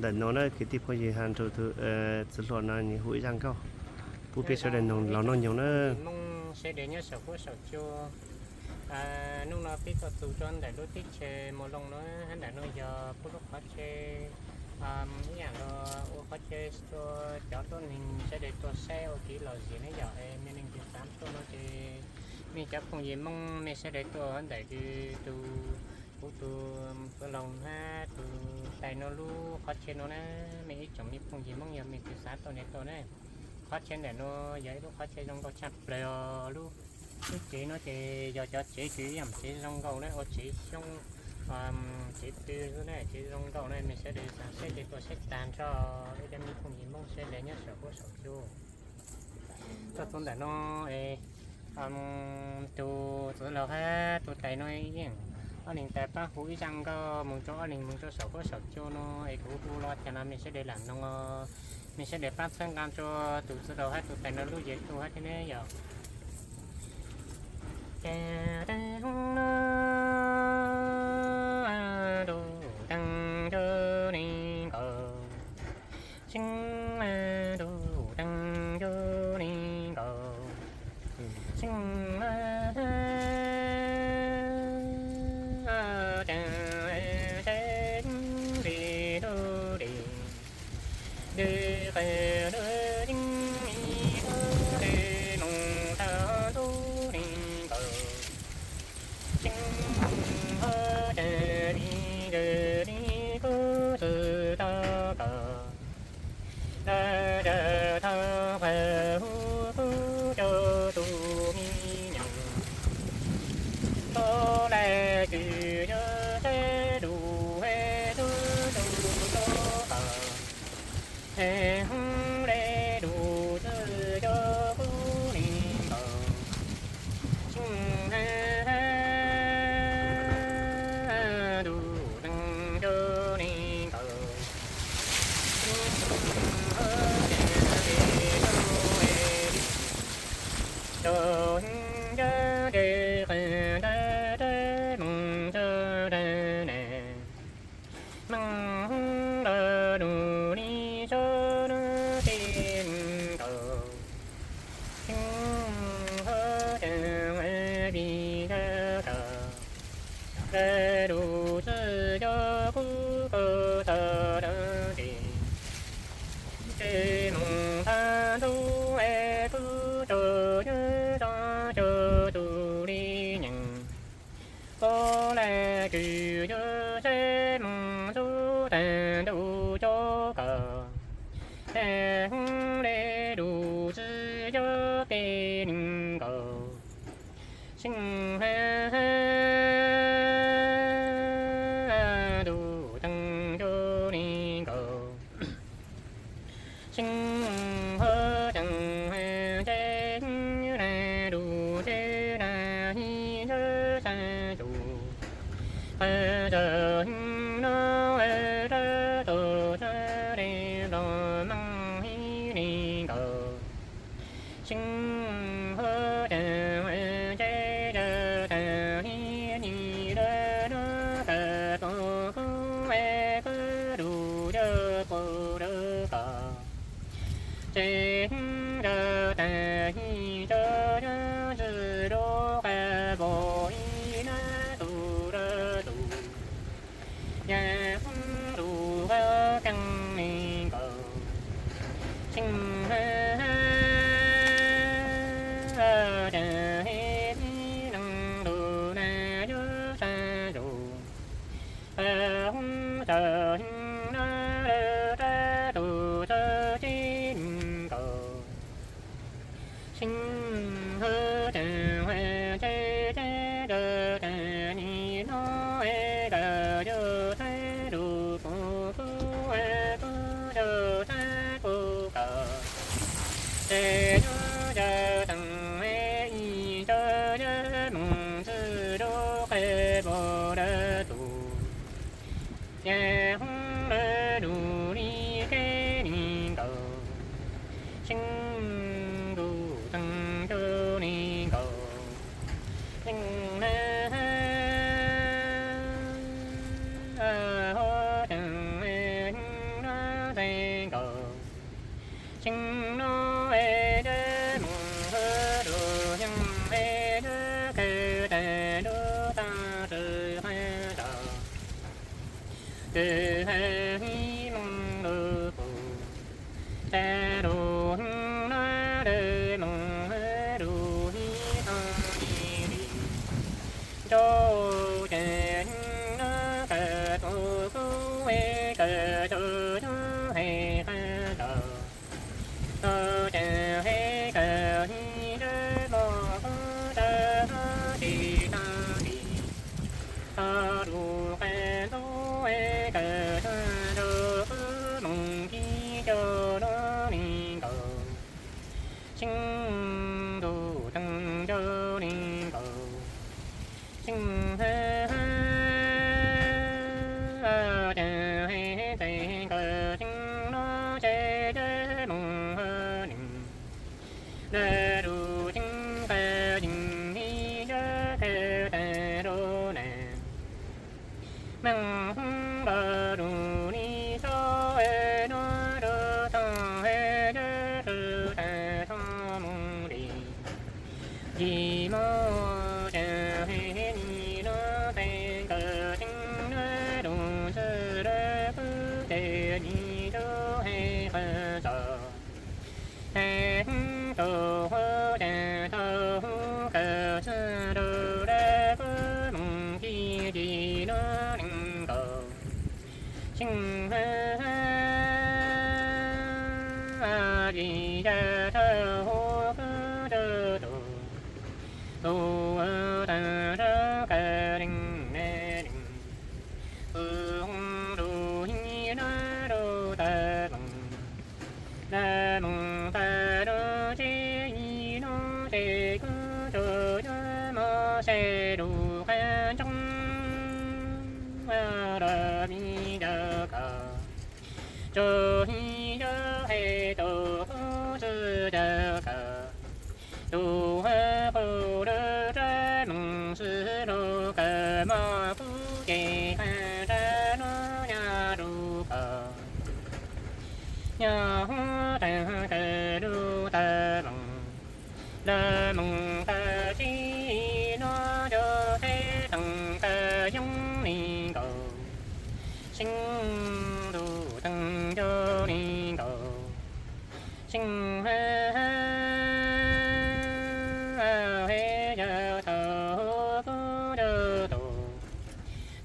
Ntawm no na kwv tij phooj ywg, has nrug tus txiv hluas no nws hu ib zaj nkauj pub peb sawv daws mloog los mloog nyoog na. Mooj sawv daws nyob saum huab saum cua. Hnub no peb tuaj txug rua ntawm lub teb chaws Mus Loos no, hab ntawm no yog puab lub qhov chaw, ib yaam los ua qhov chaw rua cov tuab neeg sawv daws tuaj saib ua kev lom zem ne yom. Mej leej twg xaav tuaj no ces mej cov phooj ywg Moob mej sawv daws tuaj ntawm tus, kuv tus txiv hluas hab tus tais no lub qhov chaw no na. Mej ib tsoom mej phooj ywg Moob yog mej twg xaav tuaj ne tuaj na. Qhov chaw ntawm no yog ib lub qhov chaw zoo nkauj tshaj plaws os. Lub, lub tsev no ces yog cov tsev kws ib yaam tsev zoo nkauj na, ua tsev xyoob, tsev pw xwb na, tsev zoo nkauj na. Mej sawv daws xaav saib ces tuaj saib taag nrho. Ib cov mej phooj ywg Moob sawv daws nyob saum huab saum cua. Tuaj txug ntawm no es tus txiv hluas hab tus tais no yeej ob leeg tas pab hu ib zaj nkauj moog rua ob leeg moog rua saum huab saum cua no es kuv hu los caag no mej sawv daws lam mloog os. Mej sawv daws pab txhawb nqaa rua tus txiv hluas hab tus tais no lub YouTube hab thiab ne yom. Ces tag hoob no ntuj teej ncu li nkaus, tseeb ntuj teej ncu li nkaus, tseeb teej li ntuj li, ntuj qw ntuj yeej li ntuj li moog tag ntuj li nkaus, tseeb hab tag li ntawd li kuv tsi tau kom, tag tag tog qhov hu kuv rua tus mi nyoog, tub le kws yuav teb lug he tub tub tub kom, he hoob le lug tsi yuav kuv li nkaus, tseeb ntuj teej ncu li nkaus, tseeb hab tag li ntuj li, tau heev cov teg qe tag teb moog tag tag na, moog lug lug li tso nub teg li nkaus, tseeb hab tag li ntawd kom, le lug tsi yuav kuv koj tag tag li, tseeb moog tag ntuj es kuv rua yuav tso rua tus li nyeem, tub le kws yuav teb moog tub tag ntuj tso kom, he hoob le lug tsi yuav peb li nkaus, tseeb hab ntuj teej ncu li nkaus, tseeb hab tag teg le lug teg na hi tsa tug, qhov tseeb no rab tug tsa le los moog hi li nkaus, tseeb hab tag teg tag li ni le no kws tug kuv es kuv lug yuav kuv lug kom, tseeb tag hi tso yuav tsi lug qab npaum ib nab tug le tug, yog hoob lug qab keej li nkaus, tseeb hab tag he tib leej tug na yuav sab zug, hoob tag heev na le rab tug tsa ceg li nkaus, tseeb hab tag teg teg tag tag ni no es koj yuav teb lug kuv kuv kuv yuav teb kuv kom, ces yuav yog teeb ib co yog moog tsi lug qab npaum le tug, yog hoob le lug li keb li nkaus, tseeb ntuj teej ncu li nkaus, tseeb le hab tag heev na nkaus. Xyoo no es dab moos hwv lug xyoo es dab kawg tag nrho tag tsi qab tso. Kws hais hib moos lug pum, tag lug xyoo no dab moos hwv lug hib tog li li. Nco cas xyoo no kawg tug kub es kawg tug nyob hais qab tso. Tug cas hais kawg hib dab moos kub tag nrho tsis tag li. Tog lug qab ntub es kawg tag nrho kub moos kib co lug li nkaus. Xyoo ntuj teeg nco li nkaus. Xyoo hab hab cas hais ntxais nkaus xyoo no ces dab moos hwv neeg. Dab lug xyoo kawg yeej li dab kawg tag lug na. Meej hoob npaj lug li sob es nuav lug tog hais dab lug tag tog moog li. Yim moog cas hais li nuav tes kawg xyoo nuav lug ntxwg lawv kub tes li tub hais qab tso. Hais hoob tug huv cas tug huv kawg txwg lug lawv kub moog ci ci nuav li nkaus. Xyoo hab hab li yog tug huv kub tug tug tug tag nrho kawg leeg na leeg. Tug huv lug hib nuav lug tag moog, tag moog tag lug ces ib nuav ces kub tug yuav mog sai lug qab ntsoog los mi ncaws kawg. Tug hib yuav hais tug kub txwg ncaws kawg. Tug huv qub lug rab moos sib lug kawg mog kub ces qab rab nuav nyag lug kawg. Nyag huv taag kawg lug tag moos, lug moos tag tsi nuav cov teb toom kawg yoov li nkaus. Xyoo ntuj teeg nco li nkaus. Xyoo hab hab hab yog thaum huv kub ncaws tug,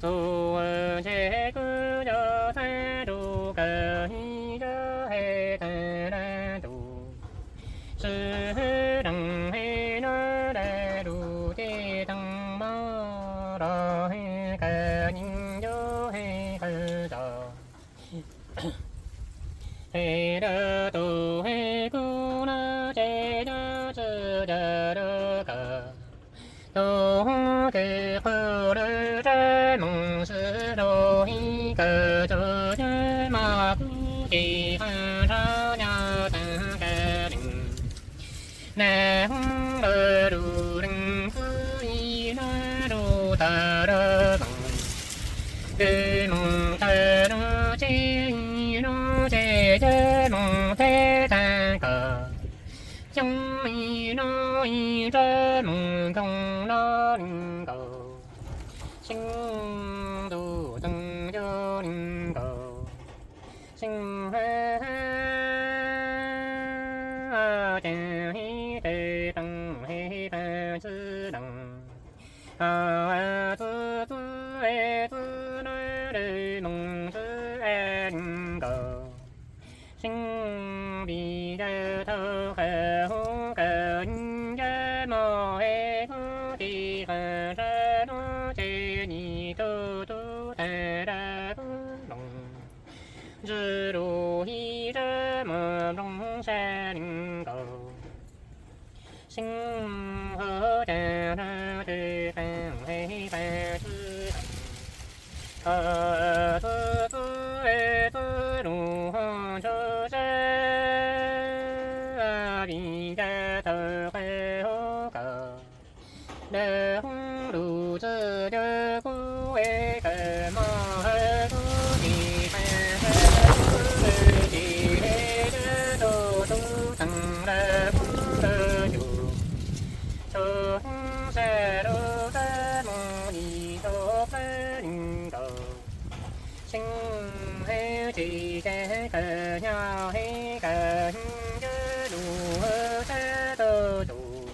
tug ntshe kub yuav txhab lug kawg hib yuav hais tag dab ntug. Sib hwb leej hais nuav dab lug ces teeg mog los hais kawg yeej yuav hais qab tso. Hais dab tug hais kub nuav ces yuav txwj cav lug kawg. Tug huv kws qub lug rab moos sib lug hib kawg tug yuav mog kub ces qab rab nyag taag kawg leej. Nag huv lug lug leej kub ib nuav lug tag lug moos, kws moos tag lug ces ib nuav ces cov moos teb taag kawg. Xyoo ib nuav ib rab moos nkoog lug li nkaus. Xyoo ntuj teeg nco li nkaus. Xyoo hab hab ces hib tes toom hais pab txwj leej, txwj txwj txwj nuav lug moos txwj li nkaus. Xyoo li yog thaum qab huv kawg yeej yog mog hais kub tis qab rab nuav ces ib tug tub taag dab kub moos, ntxwg lug hib rab moos nploog sab li nkaus. Xyoo hab ces rab tsi taag hais pab txwj leej, txwj txwj txwj lug ho ntsuag sab li cas thaum qab huv kawg. Dab huv lug txwj cov kub es kawg mog hais kub tis qab rab nuav Tsis ces kawg nyob heev kawg heev, cov lus sab tau tus,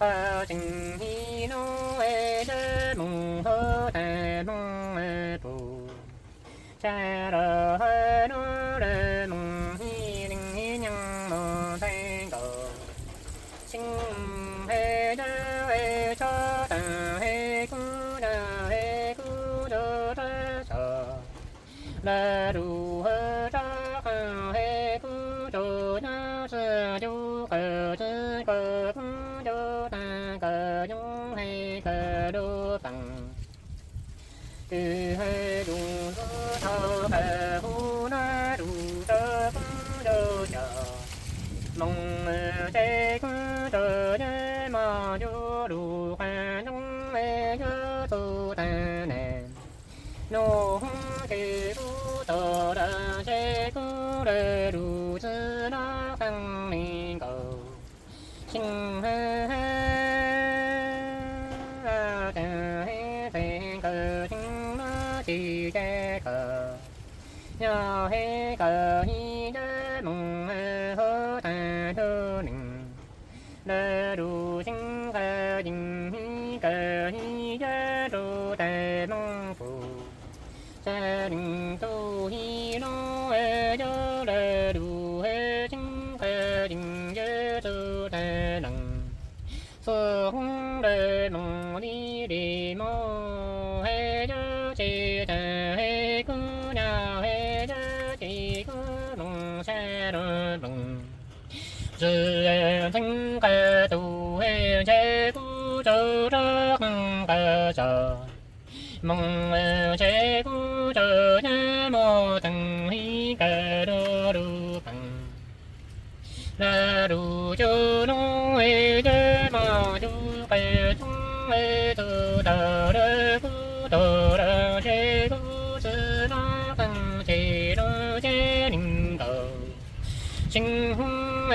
pab tseem hib lub cov moos hauv tag hmoov pum, tsa los hauv lub lawv moos hib leej hib nyeej mus ntxhais nkaus. Tseem mus hais cov tsob tag hais kub dag hais kub rau rab tso, lawv lus hais rab qab hais kub rau nyob tsi cub qawm tsi kaw kub cub tag kaw coob hais kaw lub peem. Kws hais lus ntxub thaum kawg hu nab lus rau kub rau cov moos, tsev kub rau cov mos cub lus qab ntoo yuav txuj tag na. Nub hoob ces kub tau lawm tsev kub lawv lus tsi nab qeej li nkaus. Tseem hais tag hais tseem kawg tseem nab tsis ces kawg, yog hais kawg hib cov moos hauv tag lub neej. Lawv lus tseem kawg yeej hib kawg hib cov rau tag hmoov pum, tsa leej tub hib lub cov lawv lus hais tseem kawg yeej yuav txuj tag leej. Txuj hoob lawv moos li li moos hais cov tsev tag hais kub nyob hais cov tsev kub moos sab lub nploos. Txwm ntxeev qab tus hais tsev kub rau rab qeej qab tso, moos tsev kub rau cov mos teem hib kawg lub lub peem. Lawv lus cub lub cov mos cub qab coob txuj tau lawv kub tau lawm tsev kub tsi nab qeej tsev lub tsev neeg nkaus. Tseem hoob